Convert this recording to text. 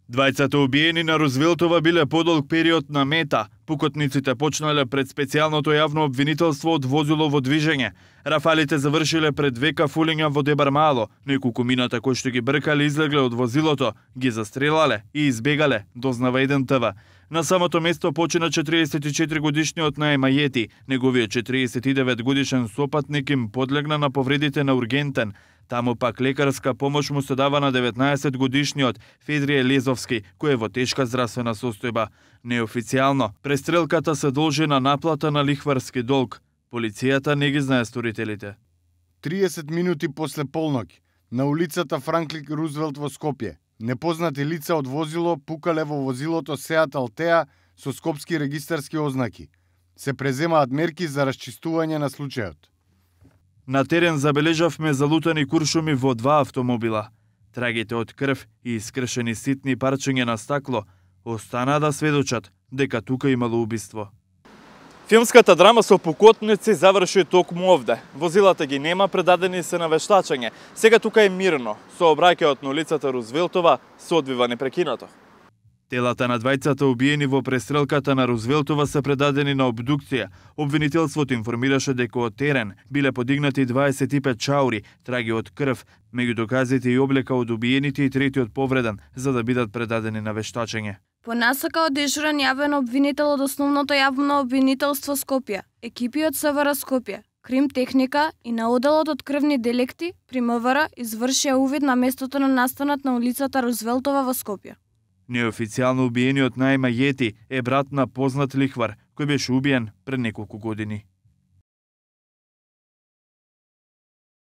Двајцата убиени на Рузвелтова биле подолг период на мета. Пукотниците почнале пред специјалното јавно обвинителство од возило во движење. Рафалите завршиле пред две кафулиња во Дебармало. Неколку мината кои што ги бркале излегле од возилото, ги застрелале и избегале, дознава 1 ТВ. На самото место почина 44 годишниот Наемајети. Неговиот 49 годишен сопатник им подлегна на повредите на ургентен. Таму пак лекарска помош му се дава на 19 годишниот Федрие Лезовски, кој е во тешка здравствена состојба. Неофицијално, престрелката се должи на наплата на лихварски долг. Полицијата не ги знае сторителите. 30 минути после полноќ, на улицата Франклин Рузвелт во Скопје, непознати лица од возило пукале во возилото Сеат Алтеа со скопски регистарски ознаки. Се преземаат мерки за расчистување на случајот. На терен забележавме залутани куршуми во 2 автомобила. Трагите од крв и искршени ситни парчиња на стакло останаа да сведочат дека тука имало убиство. Филмската драма со пукотници заврши токму овде. Возилата ги нема, предадени се на вештачење. Сега тука е мирно. Сообраќајот на улицата Рузвелтова се одвива непрекинато. Телата на двајцата убиени во престрелката на Рузвелтова се предадени на обдукција. Обвинителството информираше дека од терен биле подигнати 25 чаури, траги од крв, меѓу доказите и облека од убиените и третиот повреден, за да бидат предадени на вештачење. По насока од дежурен јавен обвинител од Основното јавно обвинителство Скопје, екипи од СВР Скопје, Крим техника и на оделот од крвни делекти при МВР извршија увид на местото на настанат на улицата Рузвелтова во Скопје. Неофицијално убиениот Наемајети е брат на познат лихвар, кој беше убиен пред неколку години.